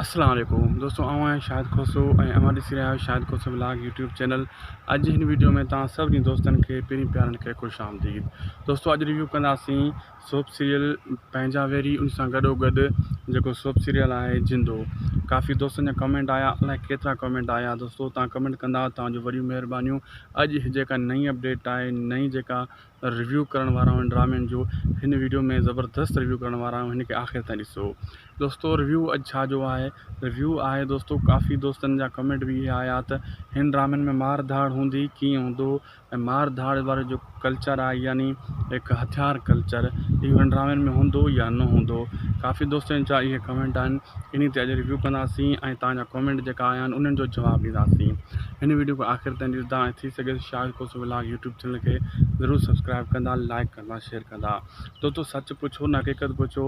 السلام عليڪم دوستو آئون آهيان شاهد کوسو ۽ اوهان ڏسي رهيا آهيو Shahid Khoso vlog YouTube channel. اڄ هن ويڊيو ۾ توهان سڀني دوستن کي پرين پيارن کي خوش آمديد. دوستو اڄ ريويو ڪنداسين سوپ سيريل پنهنجا ويري ان سان گڏو گڏ جيڪو سوپ سيريل آهي جندو. ڪافي دوستن جا ڪمينٽ آيا الائي ڪيترا ڪمينٽ آيا دوستو توهان ڪمينٽ ڪندا توهان جون وڏيون مهربانيون. اڄ جيڪا نئين اپڊيٽ آهي نئين جيڪا ريويو ڪرڻ وارا آهيون ڊرامن جو هن ويڊيو ۾ زبردست ريويو ڪرڻ وارا آهيون هن کي آخر تائين ڏسو. دوستو ريويو اڄ ڇا جو آهي ريويو آهي دوستو ڪافي دوستن جا ڪمينٽ به اهي آيا ته هن ڊرامن ۾ مار ڌاڙ هوندي ڪيئن هوندو ۽ مار ڌاڙ وارو جو ڪلچر آهي يعني هڪ هٿيار ڪلچر اهو هن ڊرامن ۾ هوندو يا نه هوندو ڪافي دوستن جا اهي ڪمينٽ آهن انهي تي اڄ ريويو ڪنداسين ۽ توهان جا ڪمينٽ جيڪا آيا آهن انهن جو جواب ڏينداسين هن ويڊيو کي آخر تائين ڏسندا ۽ ٿي سگهي ته Shahid Khoso vlog YouTube channel کي ضرور سبسڪرائب ڪندا لائڪ ڪندا شيئر ڪندا. دوستو سچ پڇو نه حقيقت پڇو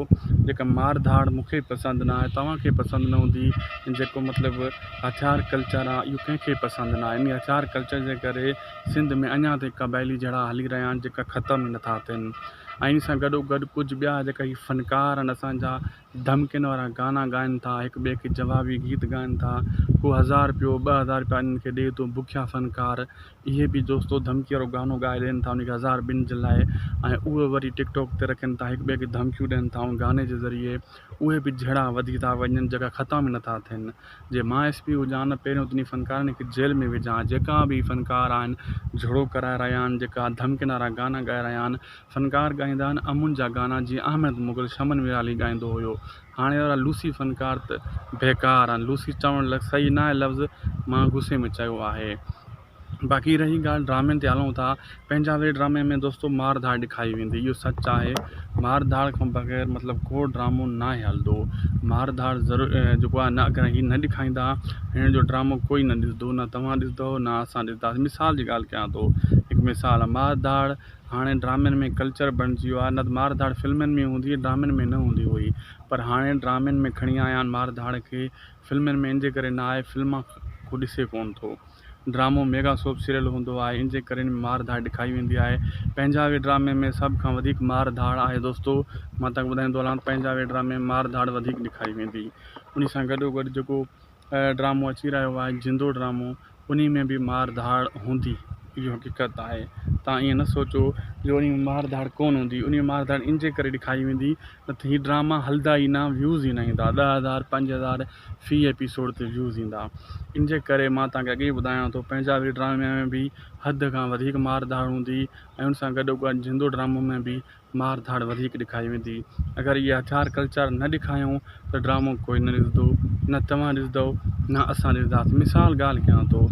جيڪا مار ڌاڙ مون کي پسند نه آهي توهان کي پسند نه هوندي جيڪو مطلب هٿيار ڪلچر آهي اهو ڪنهن کي پسند نه آهي ان هٿيار ڪلچر جي ڪري سنڌ ۾ اڃا تائين قبائلي جهيڙا هلي رهيا آهن جيڪا ختم ئي نٿا ٿين ۽ ان سان گڏو گڏ ڪجهه ٻيا جيڪا هي فنڪار آهن اسان جا ڌمڪين وارا گانا ڳائن ٿا هڪ ٻئي کي جوابي گيت ڳائن ٿا ڪو هزار رپيو 2000 رپيا انهن کي ڏئي ٿو بکيا فنڪار اهي به دوستو ڌمڪي وارو گانو ڳائي ڏين ٿا ان کي هزار ٻن جي لاء ۽ اهي وري ٽڪ ٽاڪ تي رکن ٿا هڪ ٻئي کي ڌمڪيون ڏين ٿا ان گاني جي ذريعي اهي به جهيڙا وڌي ٿا وڃن جيڪا ختم ئي نٿا ٿين جي مان ايس پي هجان نه پهريون تنهن فنڪارن کي جيل ۾ وجهان جيڪا به فنڪار آهن جهيڙو ڪرائي رهيا آهن جيڪا ڌمڪين وارا گانا ڳائي رهيا آهن فنڪار ڳائيندا آهن امن جا گانا جيئن احمد مغل شمن ميرالي ڳائيندو هيو هاڻي وارا لوسي فنڪار ته بيڪار آهن لوسي چوڻ صحيح ناهي لفظ مان غصي ۾ چيو آهي باقي رهي ڳالهه ڊرامن تي هلون ٿا پنهنجا وي ڊرامي ۾ دوستو مار ڌاڙ ڏکائي ويندي اهو سچ آهي مار ڌاڙ کان بغير مطلب ڪو ڊرامو ناهي هلندو مار ڌاڙ ضرور جيڪو آهي نه اگر هي نه ڏکائيندا هن جو ڊرامو ڪوئي نه ڏسندو نه توهان ڏسندو نه اسان ڏسنداسين مثال جي ڳالهه ڪيان ٿو هڪ مثال آهي مار ڌاڙ هاڻي ڊرامن ۾ ڪلچر بڻجي ويو آهي نه ته مار ڌاڙ فلمن ۾ هوندي هئي ڊرامن ۾ نه هوندي هئي پر هاڻي ڊرامن ۾ کڻي آيا آهن مار ڌاڙ کي فلمن ۾ ان جي ڪري نه آهي فلما ڪو ڏسي ڪونه ٿو ڊرامو ميگا سوپ سيريل هوندو آهي ان جي ڪري ان ۾ مار ڌاڙ ڏکائي ويندي آهي پنهنجا وي ڊرامي ۾ سڀ کان وڌيڪ مار ڌاڙ آهي دوستو مان تهان کي ٻڌائيندو هلان ته پنهنجا وي ڊرامي ۾ مار ڌاڙ وڌيڪ ڏکائي ويندي ان سان گڏو گڏ جيڪو ڊرامو اچي رهيو آهي جندو ڊرامو انهي ۾ به مار ڌاڙ هوندي اهو حقيقت آهي توهان ائين نه سوچو جو انهي ۾ مار ڌاڙ ڪونه هوندي انهي ۾ مار ڌاڙ ان جي ڪري ڏکائي ويندي نه ته هي ڊراما هلدا ئي نه ويوز ئي نه ايندا 10,000 5,000 في ايپيسوڊ تي ويوز ايندا ان جي ڪري مان توهان کي اڳي ئي ٻڌايان ٿو پنهنجا وي ڊرامي ۾ به حد کان وڌيڪ مار ڌاڙ هوندي ۽ ان سان گڏو گڏ جندو ڊرامو ۾ به مار ڌاڙ وڌيڪ ڏکائي ويندي. اگر اهي هٿيار ڪلچر نه ڏکايون ته ڊرامو ڪوئي نه ڏسندو، نه توهان ڏسندؤ نه اسان ڏسنداسين. مثال ڳالهه ڪيان ٿو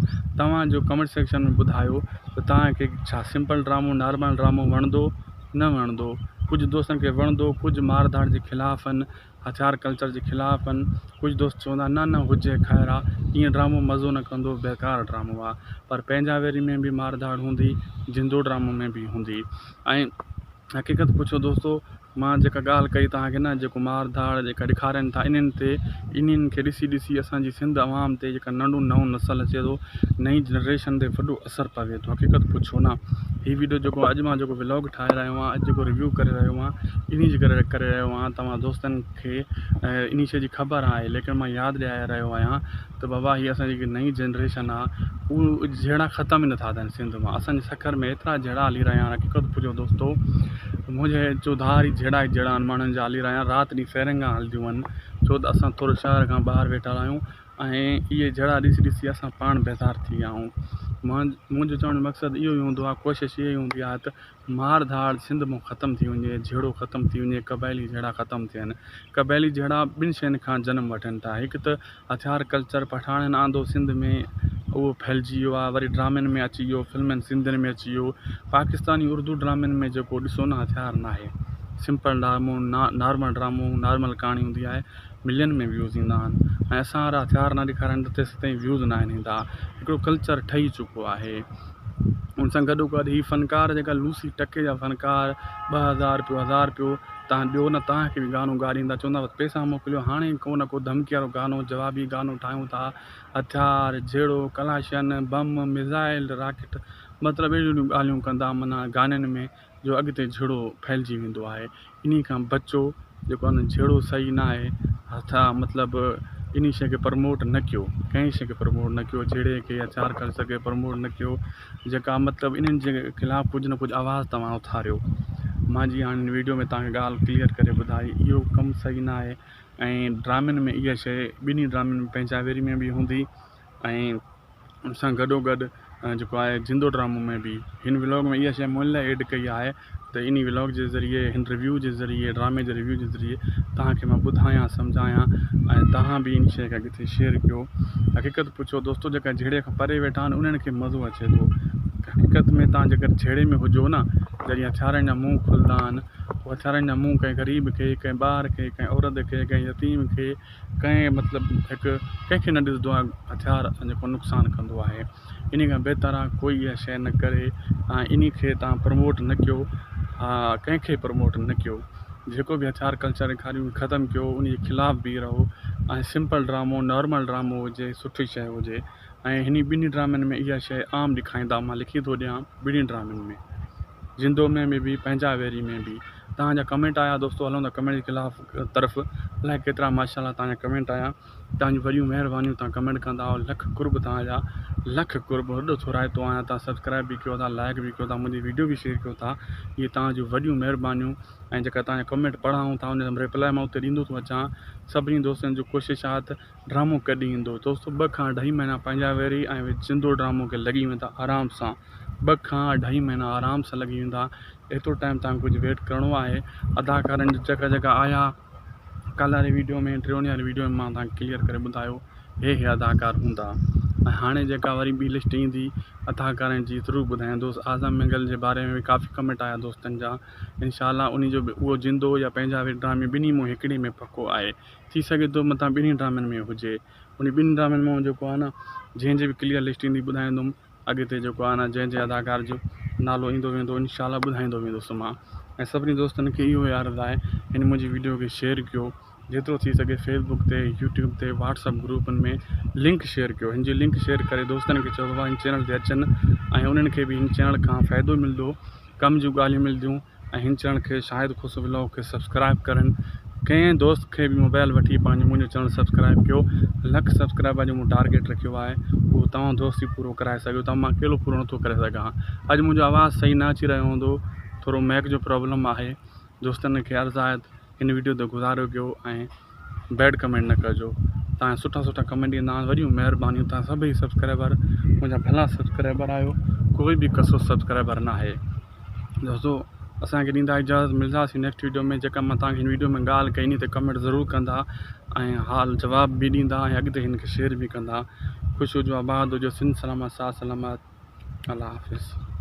توهان جو ڪمينٽ سيڪشن ۾ ٻڌايو ته توهان کي ڇا سمپل ڊرامو نارمل ڊرامو وڻندو نه وڻندو ڪجهه دوستن کي وڻندو ڪجهه مار ڌاڙ جي خلاف آهن هٿيار ڪلچر جي خلاف آهن ڪجهه دوست چوندا نه نه هجي خير آ ائين ڊرامو مزو نه ڪندو بيڪار ڊرامو آ پر پنهنجا ويري ۾ به مار ڌاڙ هوندي جندو ڊرامو ۾ به هوندي ۽ حقيقت پڇو دوستو مان جيڪا ڳالهه ڪئي توهان کي نه جيڪو مار ڌاڙ جيڪا ڏيکارين ٿا انهن تي انهن کي ڏسي ڏسي اسان جي سنڌ عوام تي جيڪا ننڍو نئون نسل اچي ٿو نئين جنريشن تي وڏو اثر پوي ٿو حقيقت پڇو نه هي ويڊيو جيڪو اڄ مان جيڪو ولاگ ٺاهي رهيو آهيان اڄ جيڪو ريويو ڪري رهيو آهيان انهي جي ڪري ڪري رهيو آهيان توهان دوستن کي انهي شي جي خبر آهي ليڪن مان ياد ڏياري رهيو آهيان ته بابا هي اسان جي جيڪي نئين جنريشن آهي اهو جهيڙا ختم ئي نٿا ٿين سنڌ مان اسان جي سکر ۾ ايترا جهيڙا هلي رهيا آهن حقيقت پڇو دوستو منهنجي چوڌاري جهيڙا ئي جهيڙا آهن ماڻهن جا هلي رهيا آهن رات ڏينهن فيرنگا هلنديون آهن ڇو ته اسان ٿورو شهر کان ٻاهر ويٺل آهيون ۽ اهي جهيڙا ڏسي ڏسي اسان پاڻ بيزار ٿي ويا آهيون مان منهنجو چوڻ جو مقصد اهو ئي هوندو آهي ڪوشش اها ئي هوندي آهي ته مار ڌاڙ سنڌ مان ختم ٿي وڃي جهيڙو ختم ٿي وڃي قبائلي جهيڙا ختم ٿين قبائلي جهيڙا ٻن شين کان جنم وٺن ٿا هڪ ته هٿيار ڪلچر پٺاڻن آندو سنڌ ۾ اهو ڦهلجي ويو آهي وري ڊرامن ۾ اچي ويو فلمن سنڌين ۾ اچي ويو پاڪستاني اردو ڊرامن ۾ جيڪو ڏسو نه هٿيار ناهي سمپل ڊرامو نارمل ڊرامو نارمل ڪهاڻي هوندي آهي ملين ۾ ويوز ايندا آهن ۽ اسان وارا هٿيار نه ڏيکارين ته تيسين تائين ويوز ناهن ايندا هڪڙو ڪلچر ٺهي چڪو آهي ان سان گڏو گڏ هي فنڪار جيڪا لوسي ٽڪي جا فنڪار 2000 رپيو 1000 رپيو تان ڏيو نه تان کي به گانو ڳاريندا چوندا بس پئسا موڪليو هاڻي ڪو نه ڪو ڌمڪي وارو گانو جوابي گانو ٺاهيون ٿا هٿيار جهيڙو ڪلاشن بم ميزائل راڪيٽ مطلب اهڙيون اهڙيون ڳالهيون ڪندا معنيٰ گانن ۾ جو اڳتي جهيڙو ڦهلجي ويندو آهي انهي کان بچو جيڪو آهي نه جهيڙو صحيح نه آهي هٿا مطلب انهي شيء کي پرموٽ نه ڪيو ڪنهن شيء کي پرموٽ نه ڪيو جهيڙي کي هٿيار ڪلچر کي پرموٽ نه ڪيو جيڪا مطلب انهن جي خلاف ڪجهه نه ڪجهه آواز توهان اٿاريو مان جي هاڻي هن ويڊيو ۾ توهان کي ڳالهه ڪليئر ڪري ٻڌائي اهو ڪم صحيح نه آهي ۽ ڊرامن ۾ اها شيء ٻنهي ڊرامن ۾ پنهنجا ويري ۾ به هوندي ۽ ان سان گڏو گڏ جيڪو آهي جندو ڊرامو ۾ به هن ولاگ ۾ اها شيء مون ان لاء ايڊ ڪئي آهي ته انهي ولاگ جي ذريعي هن ريويو جي ذريعي ڊرامي جي ريويو جي ذريعي توهان کي مان ٻڌايان سمجهايان ۽ توهان به ان شيء کي اڳتي شيئر ڪيو حقيقت پڇو دوستو جيڪا جهيڙي کان پري ويٺا آهن انهن کي مزو اچي ٿو حقيقت ۾ توهان جيڪر جهيڙي ۾ هجو نه جڏهن هٿيارن جا منهن کلندا آهن پوء هٿيارن جا منهن ڪنهن غريب کي ڪنهن ٻار کي ڪنهن عورت کي ڪنهن يتيم کي ڪنهن مطلب هڪ ڪنهن کي نه ڏسندو آهي هٿيار جيڪو نقصان ڪندو آهي انهي کان بهتر آهي ڪوئي اها شيء نه ڪري ۽ انهي کي توهان پروموٽ نه ڪيو ها ڪنهن کي پروموٽ نه ڪيو جيڪو به هٿيار ڪلچر ڏيکاريون ختم ڪيو انهي جي خلاف بيهي رهو ۽ سمپل ڊرامو نارمل ڊرامو هجي سٺي شيء هجي ۽ هني ٻنهي ڊرامن ۾ اها شيء عام ڏيکاريندا مان لکي ٿو ڏيان ٻنهي ڊرامن ۾ جندو ۾ به پنهنجا ويري ۾ به توهان جا ڪمينٽ آيا دوستو هلون ٿا ڪمينٽ جي خلاف طرف الائي ڪيترا ماشاء الله توهان جا ڪمينٽ آيا توهان جون وڏيون مهربانيون توهان ڪمينٽ ڪندا آهيو لک قرب توهان جا لک قرب وڏو ٿورائتو آهيان توهان سبسڪرائب به ڪيو ٿا لائڪ به ڪيو ٿا منهنجي ويڊيو به شيئر ڪيو ٿا اهي توهان جون وڏيون مهربانيون ۽ جيڪا توهان جا ڪمينٽ پڙهان ٿا ان جا رپلائي مان اتي ڏيندو ٿو اچان سڀني دوستن جو ڪوشش آهي ته ڊرامو ڪڏهن ايندو دوستو ٻه کان اڍائي مهينا پنهنجا ويري ۽ جندو ڊرامو کي لڳي ويندا آرام سان ٻه کان اڍائي مهينا آرام سان لڳي ويندا ايترو ٽائيم تان ڪجهه ويٽ ڪرڻو آهي اداڪارن جا جيڪا جيڪا آيا ڪالهه واري ويڊيو ۾ ٽيون واري ويڊيو ۾ مان تان ڪليئر ڪري ٻڌايو هي هي اداڪار هوندا ۽ هاڻي جيڪا وري ٻي لسٽ ايندي اداڪارن جي ضرور ٻڌائيندوس اعظم مينگل جي باري ۾ به ڪافي ڪمينٽ آيا دوستن جا انشاء الله انهي جو به اهو جندو يا پنهنجا ويري ڊرامي ٻنهي مون هڪڙي ۾ پڪو آهي ٿي سگهي ٿو متان ٻنهي ڊرامن ۾ هجي انهي ٻنهي ڊرامن مان جيڪو آهي نه جنهن جي به ڪليئر لسٽ ايندي ٻڌائيندم اڳتي جيڪو آهي نه جنهن جنهن اداڪار جو نالو ايندو ويندو انشاء الله ٻڌائيندو ويندس مان ۽ سڀني دوستن کي اهو ئي عرض آهي هن منهنجي ويڊيو کي شيئر ڪيو جيترو ٿي سگهي فيسبوڪ تي يوٽيوب تي واٽس اپ گروپن ۾ لنڪ شيئر ڪيو هن جي لنڪ شيئر ڪري دوستن کي چئو بابا هن چينل تي اچن ۽ انهن کي به هن چينل کان فائدو ملندو ڪم جون ڳالهيون ملنديون ۽ هن چينل کي شاهد کوسو ولاگ کي سبسڪرائب ڪرن ڪنهن دوست کي به موبائل وٺي پنهنجو منهنجو چينل سبسڪرائب ڪيو لک سبسڪرائبر جو مون ٽارگيٽ رکيو آهي اهو توهان دوست ئي پورو ڪرائي سگهو ٿا مان اڪيلو پورو نٿو ڪري سگهان اڄ منهنجو آواز صحيح نه اچي رهيو هوندو ٿورو مائڪ جو پرابلم آهي دوستن کي عرض آهي هن ويڊيو تي گذارو ڪيو ۽ بيڊ ڪمينٽ نه ڪجو تان سٺا سٺا ڪمينٽ ڏيندا آهيو وڏيون مهربانيون تان سڀئي سبسڪرائبر منهنجا ڀلا سبسڪرائبر آهيو ڪوئي به ڪسو سبسڪرائبر نه آهي دوستو اسانکي ڏيندا اجازت ملداسين نيڪسٽ ويڊيو ۾ جيڪا مان تان کي هن ويڊيو ۾ ڳالهه ڪئي تي ڪمينٽ ضرور ڪندا ۽ حال جواب به ڏيندا ۽ اڳتي هن کي شيئر به ڪندا خوش هجو آباد هجو سنڌ سلامت ساٿ سلامت الله حافظ.